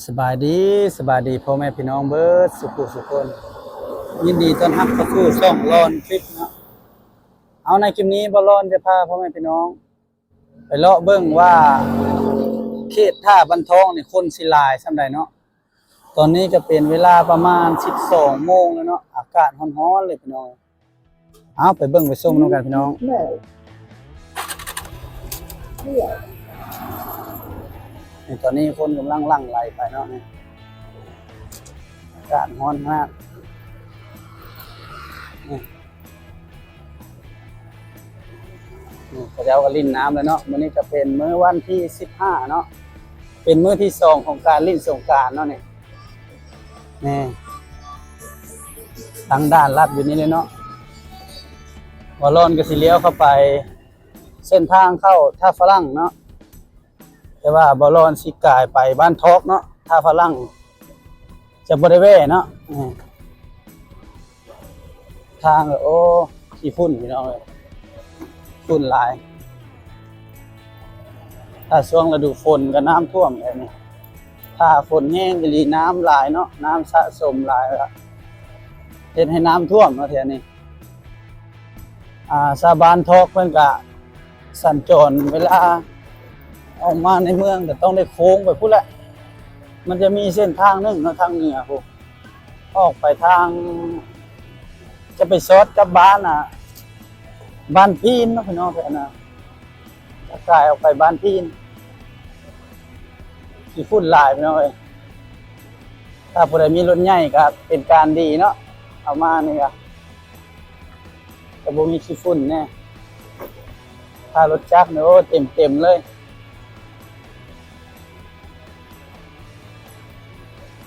ສະບາຍດີ, ສະບາຍດີພໍ່ແມ່ພີ່ນ້ອງເບິດສຸຜູ້ສຸຄົນ. ຍິນດີຕ້ອນຮັບເຂົ້າສູ່ຊ່ອງລອນຄລິບເນາະ. ເອົາ ໃນຄລິບນີ້ບ່າວລອນຈະພາພໍ່ແມ່ພີ່ນ້ອງໄປເລາະເບິ່ງວ່າເຂດທ່າບັນທອງນີ້ຄົນຊິຫຼາຍສ່ຳໃດເນາະ. ຕອນນີ້ກໍເປັນເວລາປະມານສິບສອງໂມງແລ້ວເນາະ, ອາກາດຮ້ອນໆເລີຍພີ່ນ້ອງ. ເອົາ ໄປເບິ່ງໄປຊົມນຳກັນພີ່ນ້ອງ. ນີ້ ຕອນນີ້ຄົນກຳລັງຫຼັ່ງໄຫຼໄປເນາະ. ນີ້ ອາກາດຮ້ອນມາກ. ນີ້ ນີ້ ເຂົາເຈົ້າກໍຫຼິ້ນນ້ຳແລ້ວເນາະ. ມື້ນີ້ກໍເປັນມື້ວັນທີສິບຫ້າເນາະ, ເປັນມື້ທີສອງຂອງການຫຼິ້ນສົງການເນາະ. ນີ້ ນີ້ ຕັ້ງດ່ານລັດຢູ່ນີ້ເລີຍເນາະ. ບ່າວລອນກໍຊິລ້ຽວເຂົ້າໄປເສັ້ນທາງເຂົ້າທ່າຝຣັ່ງເນາະ, ແຕ່ວ່າບ່າວລອນຊິກາຍໄປບ້ານທອກເນາະ, ທ່າຝຣັ່ງຈະບໍ່ໄດ້ແວ່ເນາະ. ນີ້ ທາງ ໂອ້ ຂີ້ຝຸ່ນພີ່ນ້ອງເອີຍ, ຝຸ່ນຫຼາຍ. ຖ້າຊ່ວງລະດູຝົນກໍນ້ຳຖ້ວມແບບນີ້, ຖ້າຝົນແຮງອີ່ຫຼີນ້ຳຫຼາຍເນາະ, ນ້ຳສະສົມຫຼາຍ ແລ້ວເຮັດໃຫ້ນ້ຳຖ້ວມເນາະແຖວນີ້. ອ່າ ຊາວບ້ານທອກເພິ່ນກະສັນຈອນ ເວລາອອກມາໃນເມືອງກໍຕ້ອງໄດ້ໂຄ້ງໄປພຸ້ນແຫຼະ. ມັນຈະມີເສັ້ນທາງໜຶ່ງເນາະ ທາງເໜືອພຸ້ນ ອອກໄປທາງ ຈະໄປຊອດກັບບ້ານ ອ່າ ບ້ານພີນເນາະພີ່ນ້ອງ, ແຖວນັ້ນ ຈະກາຍອອກໄປບ້ານພີນ. ຂີ້ຝຸ່ນຫຼາຍພີ່ນ້ອງເອີຍ, ຖ້າຜູ້ໃດມີລົດໃຫຍ່ກໍເປັນການດີເນາະ, ເອົາມານີ້ກໍ ກໍບໍ່ມີຂີ້ຝຸ່ນແດ່. ຖ້າລົດຈັກນີ້ ໂອ້ ເຕັມໆເລີຍ,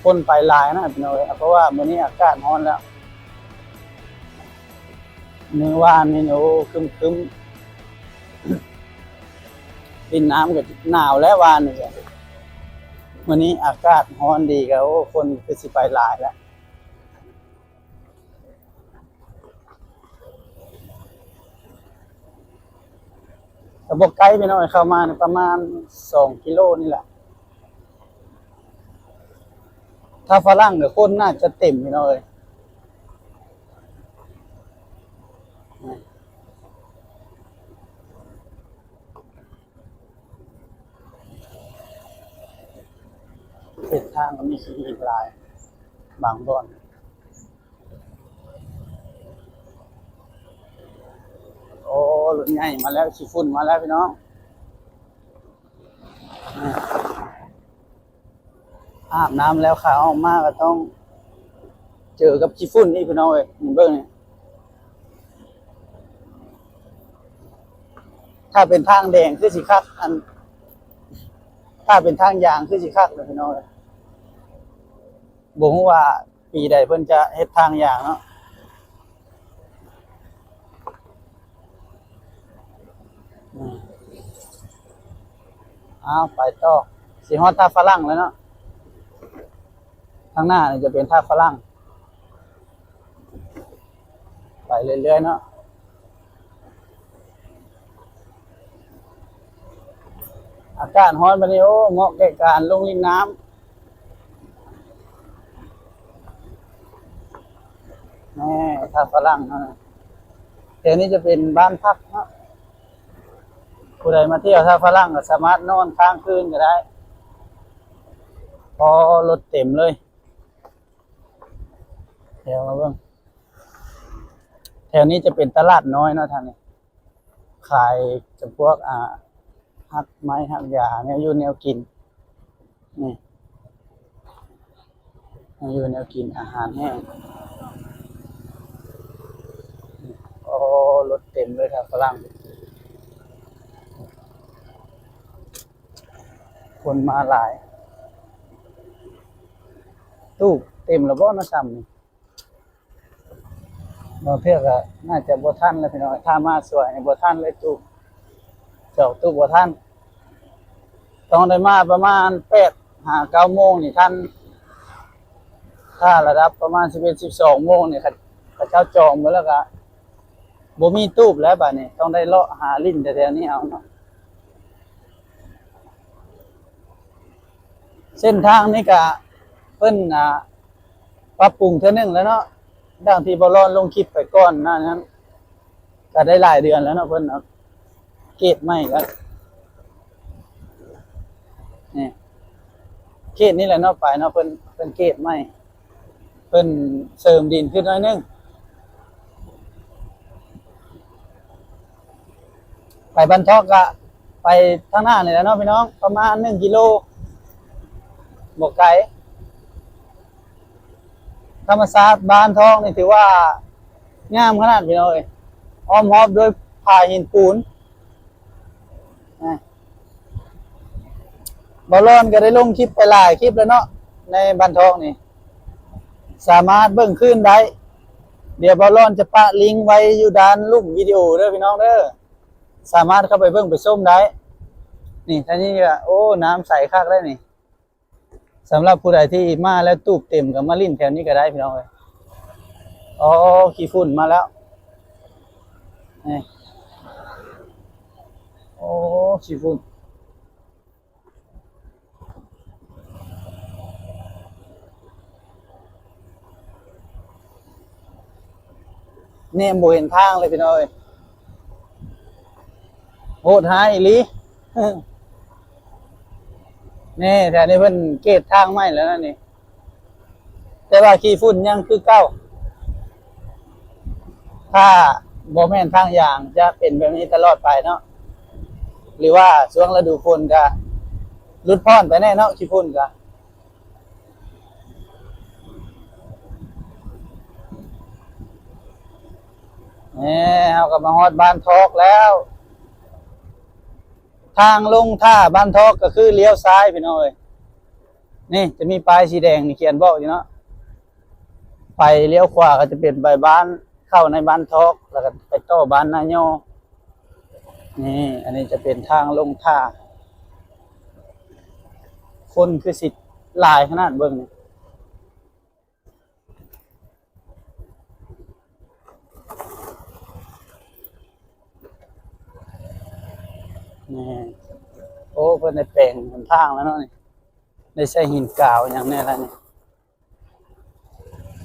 ຄົນໄປຫຼາຍນະພີ່ນ້ອງເອີຍ, ເພາະວ່າມື້ນີ້ອາກາດຮ້ອນແລ້ວ. ມື້ວານນີ້ ໂອ້ ຄຶ້ມໆ ຫຼິ້ນນ້ຳກໍໜາວແລ້ວວານນີ້. ມື້ນີ້ອາກາດຮ້ອນດີກໍ ໂອ້ ຄົນຄືຊິໄປຫຼາຍແລ້ວ. ກໍບໍ່ໄກພີ່ນ້ອງ, ເຂົ້າມານີ້ປະມານສອງກິໂລນີ້ແຫຼະ. ຖ້າຝຣັ່ງນີ້ຄົນໜ້າຈະເຕັມພີ່ນ້ອງເອີຍ. ເສັ້ນທາງກໍມີຂີ້ຫີນຫຼາຍບາງບ່ອນ. ໂອ້ ລົດໃຫຍ່ມາແລ້ວ, ຂີ້ຝຸ່ນມາແລ້ວພີ່ນ້ອງ. ອາບນ້ຳແລ້ວ ຂາອອກມາກໍຕ້ອງເຈີກັບຂີ້ຝຸ່ນອີກພີ່ນ້ອງເອີຍ. ນີ້ເບິ່ງນີ້, ຖ້າເປັນທາງແດງຄືຊິຄັກ, ອັນ ຖ້າເປັນທາງຢາງຄືຊິຄັກເລີຍພີ່ນ້ອງເອີຍ. ບໍ່ຮູ້ວ່າປີໃດເພິ່ນຈະເຮັດທາງຢາງເນາະ. ອືມ ອ້າວ ໄປຕໍ່ ຊິຮອດທ່າຝຣັ່ງແລ້ວເນາະ. ທາງໜ້ານີ້ຈະເປັນທ່າຝຣັ່ງ. ໄປເລື້ອຍໆເນາະ. ອາກາດຮ້ອນບາດນີ້ ໂອ້ ເໝາະແກ່ການລົງຫຼິ້ນນ້ຳ. ແນ່ ທ່າຝຣັ່ງເຮົານະ. ແຖວນີ້ຈະເປັນບ້ານພັກເນາະ. ຜູ້ໃດມາທ່ຽວທ່າຝຣັ່ງກໍສາມາດນອນຄ້າງຄືນກໍໄດ້ ເພາະລົດເຕັມເລີຍ. ແຖວມາເບິ່ງ ແຖວນີ້ຈະເປັນຕະຫຼາດນ້ອຍເນາະ ທາງນີ້ ຂາຍຈຳພວກ ອ່າ ຮັກໄມ້ຮັກຢາ ແນວຢູ່ແນວກິນ ນີ້ ແນວຢູ່ແນວກິນ ອາຫານແຫ້ງ. ໂອ້ ລົດເຕັມເລີຍ ຖ້າຝຣັ່ງ ຄົນມາຫຼາຍ. ຕູບເຕັມແລ້ວບໍ່ເນາະ ຊ່ຳນີ້? ບາງເທື່ອກໍໜ້າຈະບໍ່ທັນແລ້ວພີ່ນ້ອງ, ຖ້າມາສວຍນີ້ບໍ່ທັນເລີຍຕູບ, ຈອງຕູບບໍ່ທັນ. ຕ້ອງໄດ້ມາປະມານແປດຫາເກົ້າໂມງນີ້ທັນ. ຖ້າລະດັບປະມານສິບເອັດ ສິບສອງໂມງນີ້ ເຂົາ ເຂົາເຈົ້າຈອງໝົດແລ້ວກໍບໍ່ມີຕູບແລ້ວ. ບາດນີ້ຕ້ອງໄດ້ເລາະຫາຫຼິ້ນແຖວໆນີ້ເອົາເນາະ. ເສັ້ນທາງນີ້ກະເພິ່ນ ອ່າ ປັບປຸງເທື່ອໜຶ່ງແລ້ວເນາະ, ດັ່ງທີ່ບ່າວລອນລົງຄລິບໄປກ່ອນໜ້ານັ້ນ ກະໄດ້ຫຼາຍເດືອນແລ້ວເນາະ, ເພິ່ນເອົາເກດໃໝ່ແລ້ວ. ນີ້ ເຂດນີ້ແຫຼະເນາະ ໄປເນາະ ເພິ່ນ ເພິ່ນເກດໃໝ່ ເພິ່ນເສີມດິນຂຶ້ນໜ້ອຍໜຶ່ງ. ໄປບ້ານທອກກະໄປທາງໜ້ານີ້ແຫຼະເນາະພີ່ນ້ອງ, ປະມານໜຶ່ງກິໂລ ບໍ່ໄກ. ທຳມະຊາດບ້ານທອກນີ້ຖືວ່າງາມຂະໜາດພີ່ນ້ອງເອີຍ, ອ້ອມຮອບດ້ວຍຜາຫີນປູນ. ອ່າ ບ່າວລອນກໍໄດ້ລົງຄລິບໄປຫຼາຍຄລິບແລ້ວເນາະ ໃນບ້ານທອກນີ້ ສາມາດເບິ່ງຄືນໄດ້. ດຽວບ່າວລອນຈະປະລິງໄວ້ຢູ່ດ້ານລຸ່ມວິດີໂອເດີພີ່ນ້ອງເດີ, ສາມາດເຂົ້າໄປເບິ່ງໄປຊົມໄດ້. ນີ້ ທາງນີ້ກໍ ໂອ້ ນ້ຳໃສຄັກເດ້ນີ້. ສຳລັບຜູ້ໃດທີ່ມາແລ້ວຕູບເຕັມກໍມາຫຼິ້ນແຖວນີ້ກໍໄດ້ພີ່ນ້ອງເອີຍ. ອໍ ຂີ້ຝຸ່ນມາແລ້ວ ນີ້ ໂອ້ ຂີ້ຝຸ່ນ. ແນມບໍ່ເຫັນທາງເລີຍພີ່ນ້ອງເອີຍ, ໂຫດຮ້າຍອີ່ຫຼີ. ນີ້ ແຖວນີ້ເພິ່ນເກດທາງໃໝ່ແລ້ວນະນີ້, ແຕ່ວ່າຂີ້ຝຸ່ນຍັງຄືເກົ່າ. ຖ້າບໍ່ແມ່ນທາງຢາງຈະເປັນແບບນີ້ຕະຫຼອດໄປເນາະ, ຫຼືວ່າຊ່ວງລະດູຝົນກະຫຼຸດຜ່ອນໄປແດ່ເນາະ ຂີ້ຝຸ່ນກະ. ແນ່ ເຮົາກໍມາຮອດບ້ານທອກແລ້ວ. ທາງລົງທ່າບ້ານທອກກໍຄືລ້ຽວຊ້າຍພີ່ນ້ອງເອີຍ. ນີ້ຈະມີປ້າຍສີແດງນີ້ຂຽນບອກຢູ່ເນາະ, ໄປລ້ຽວຂວາກໍຈະເປັນໄປບ້ານ ເຂົ້າໃນບ້ານທອກ ແລ້ວກໍໄປຕໍ່ບ້ານນາຍໍ່. ນີ້ ອັນນີ້ຈະເປັນທາງລົງທ່າ. ຄົນຄືຊິຫຼາຍຂະໜາດເບິ່ງນີ້. ນີ້ ໂອ້ ເພິ່ນໄດ້ແປງຫົນທາງແລ້ວເນາະນີ້, ໄດ້ໃສ່ຫີນກາວຫຍັງແດ່ລະນີ້.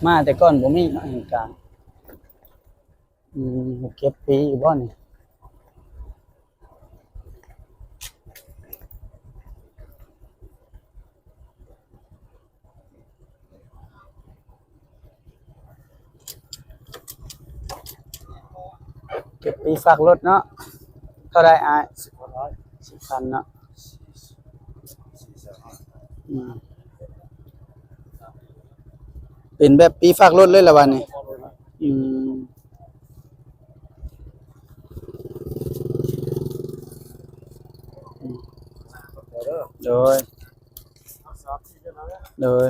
ມາແຕ່ກ່ອນບໍ່ມີເນາະຫີນກາວ. ອືມ ເກັບຟຣີຢູ່ບໍ່ນີ້? ເກັບຟຣີຝາກລົດເນາະ. ເທົ່າໃດອ້າຍ? ສິບພັນເນາະ. ອືມ ເປັນແບບຟຣີຝາກລົດເລີຍລະບາດນີ້. ອືມ ໂດຍ ໂດຍ.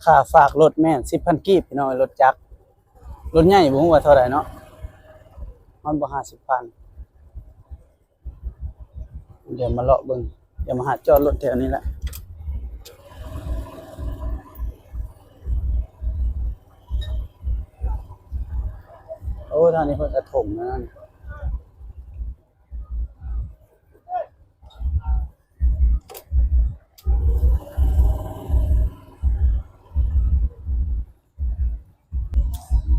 ຄ່າຝາກລົດແມ່ນສິບພັນກີບພີ່ນ້ອງ, ລົດຈັກ ລົດໃຫຍ່ບໍ່ຮູ້ວ່າເທົ່າໃດເນາະ, ມັນບໍ່ຫ້າສິບພັນ. ດຽວມາເລາະເບິ່ງ, ດຽວມາຫາຈອດລົດແຖວນີ້ແຫຼະ. ໂອ້ ທາງນີ້ເພິ່ນກະຖົມນະ.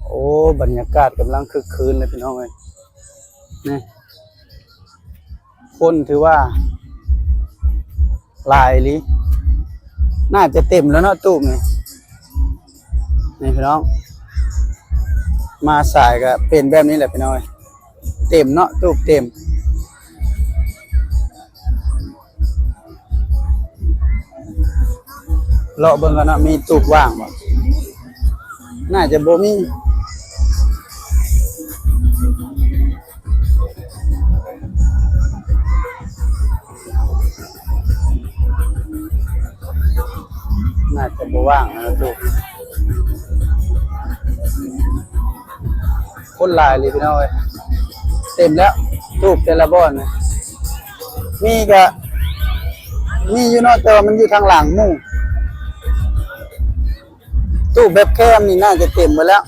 ໂອ້ ບັນຍາກາດກຳລັງຄຶກຄື້ນເລີຍພີ່ນ້ອງເອີຍ. ນີ້ ຄົນຖືວ່າຫຼາຍອີ່ຫຼີ, ໜ້າຈະເຕັມແລ້ວເນາະຕູບນີ້. ນີ້ພີ່ນ້ອງ ມາສາຍກະເປັນແບບນີ້ແຫຼະພີ່ນ້ອງເອີຍ, ເຕັມເນາະ ຕູບເຕັມ. ເລາະເບິ່ງກ່ອນເນາະ ມີຕູບວ່າງບໍ່? ໜ້າຈະບໍ່ມີ. ໜ້າຈະບໍ່ວ່າງນະຕູບ. ຄົນຫຼາຍເລີຍພີ່ນ້ອງເອີຍ, ເຕັມແລ້ວ ຕູບແຕ່ລະບ່ອນນະ. ມີກະມີຢູ່ເນາະ ແຕ່ວ່າມັນຢູ່ທາງຫຼັງໝູ່. ຕູບແບບແຄມນີ້ໜ້າຈະເຕັມໝົດແລ້ວ.